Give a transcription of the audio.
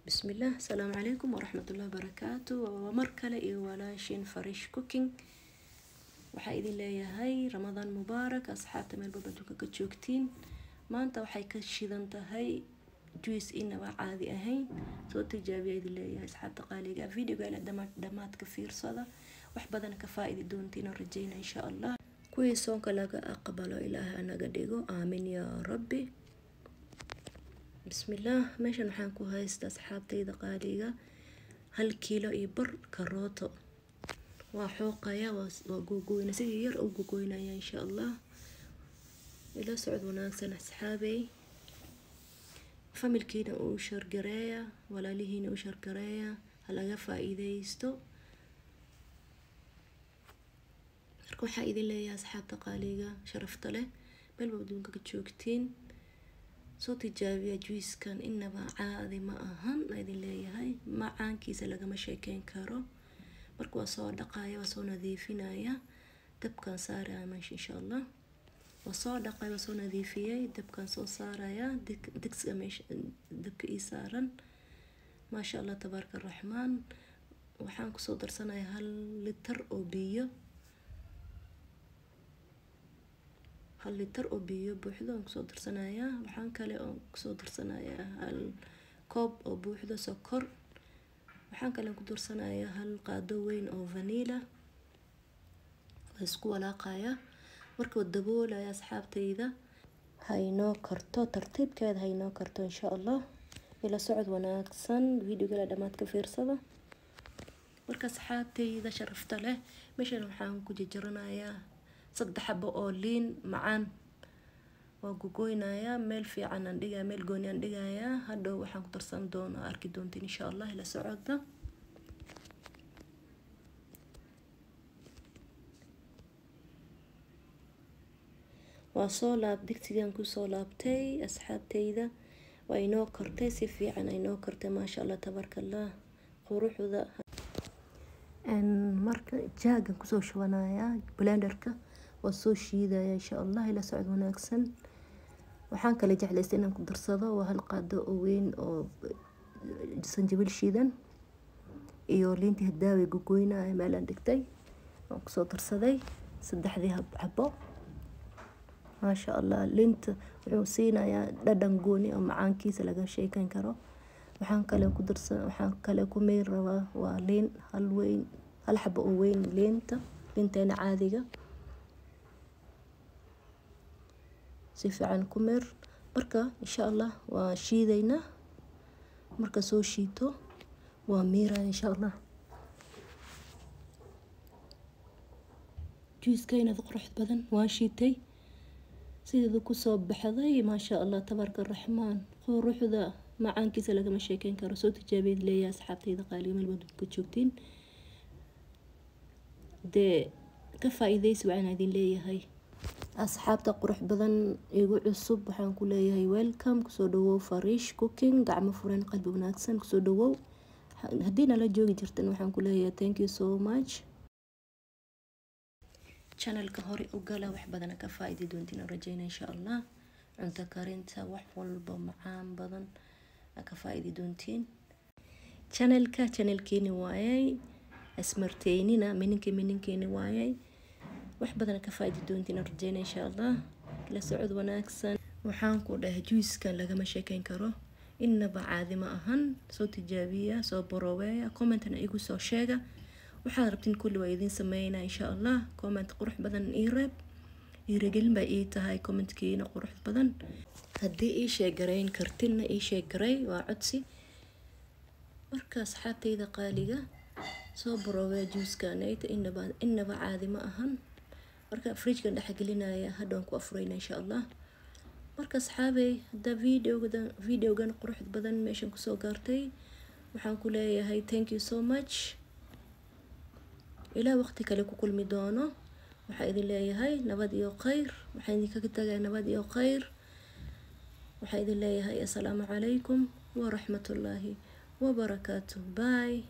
Bismillaah, asalaamu calaykum waraxmatullahi wabarakaatu. Waa mar kale iyo walaashin Farish Cooking. Waxaa idin leeyahay Ramadaan mubaarak, asxaabta meel walba adduunka ka joogtiin. Maanta waxay ka shidan tahay juice inaba caadi ahayn, soo tijaabiya idin leeyahay asxaabta qaaliga. Videoga ila dhamaadka fiirsada, wax badan ka faa-idi doontiin oo rajeyna insha Allah. Kuwii soonka laga aqbalo Ilaahay anaga dhigo, aamin yaa rabbi. Bismillaah, meeshan waxaan ku haystaa asxaabtayda qaaliga 1.5 kiilo karooto. Waa xooqaya, waa gogoyna, sidii yar u gogoynaya insha Allah. Ila socod wanaagsan asxaabey. Familkiina uu share gareeya, walaalihiina u share gareeya, ha laga faa-iideysto. Marka waxaa idin leeyahay asxaabta qaaliga sharafta leh, meel walba adduunka ka joogtiin, soo tijaabiya juicekan, inaba caadi ma ahan idin leeyahay, macaankiisa lagama sheekeyn karo. Marka waa soo dhaqaya, waa soo nadiifinaya, dabkaan saaraya meesha insha Allah. Waa soo dhaqay, waa soo nadiifiyey, dabkaan soo saaraya digsiga meesha dabka ii saaran. Maasha Allah, tabaaraka araxmaan. Waxaan kusoo darsanaya 1 litar oo biyo, 1 litar oo biyo buuxdo aan kusoo darsanayaa. Waxaan kale oo kusoo darsanayaa 1 koob oo buuxdo sokor. Waxaan kale ku darsanayaa 1 qaado weyn oo vanilla. Waa isku walaaqaya. Marka waa daboolaya asxaabtayda, ha inoo karto, tartiibkeeda ha inoo karto insha Allah. Ila socod wanaagsan, videoga dhamaad ka fiirsada. Marka asxaabtayda sharafta leh, meeshan waxaan ku jarjaranayaa 3 xabo oo liin macaan. Waa gogoynayaa, meel fiican aan dhigaya, meel gooni aan dhigayaa. Hadhow waxaan ku darsan doonaa arki doontiin insha Allah, ila socda. Waa soo laab, digsigan kusoo laabtay asxaabtayda. Waa inoo kartay, si fiican ay inoo kartay, maasha Allah, tabaaraka Allah, quruxda. Marka jaagan kusoo shubanayaa blenderka, waa soo shiidaya insha Allah, ila socod wanaagsan. Waxaan kale jeclaystay inaan ku darsado waa 1 qaado oo weyn oo sanjabiil shiidan iyo liintii hadaawi gogoynaya meelaan dhigtay waan kusoo darsaday saddexdii xabo. Maasha Allah, liinta wuxuu siinayaa dhadhan gooni oo macaankiisa laga sheekeyn karo. Waxaan kale ku darsan, waxaan kale ku meel rabaa waa liin hal weyn, 1 xabo oo weyn liinta, liinteena caadiga si fiican ku meer. Marka insha Allah waa shiidaynaa. Marka soo shiito waa miiraya insha Allah. Juiskaynada qurux badan waan shiitay, sideedu kusoo baxday, maasha Allah, tabaaraka araxmaan, quruxda macaankiisa lagama sheekeyn karo. Soo tijaabiyeed leeyahay asxaabtayda qaaliga, meel baad ka joogtiin dee ka faa-iideysi waxaan idin leeyahay. Asxaabta qurux badan igu cusub waxaan ku leeyahay welcome, kusoo dhawow Farish Cooking, gacmo furan, qalbi wanaagsan kusoo dhawow. Haddii nala joogi jirtan waxaan ku leeyahay thank you so much. Channelka hore u gala, wax badana ka faa-idi doontiin rajeyna insha Allah. Cunto karinta, wax walba macaan badan ka faa-idi doontiin. Channelka channelkeeni waayay, ismarteynina mininka mininkeeni waayay, wax badan ka faa-idi doontiin rajeyna insha Allah. La socod wanaagsan. Waxaan ku dhahay juicekan lagama sheekeyn karo, inaba caadi ma ahan. Soo tijaabiya, soo boroweeya, commentna igu soo sheega waxaad rabtiin, kulli waa idin sameynaa insha Allah. Comment qurux badan ii reeb, dhiirigelin baa ii tahay commentkiina qurux badan. Haddii ii share garayn kartinna ii share garay, waa codsi. Marka asxaabtayda qaaliga, soo baroobaya juuskanayta, inaba caadi ma ahan. Marka fridgekan dhex gelinaya, hadhown ku afurayna insha Allah. Marka asxaabey, haddaa videogan qurux badan meeshan kusoo gaartay, waxaan ku leeyahay thank you so much. Ilaa waqti kale ku kulmi doono, waxaa idin leeyahay nabad iyo khayr. Waxaan idinkaga tagaya nabad iyo khayr. Waxaa idin leeyahay assalaamu calaykum waraxmatullaahi wabarakaatu. Bye.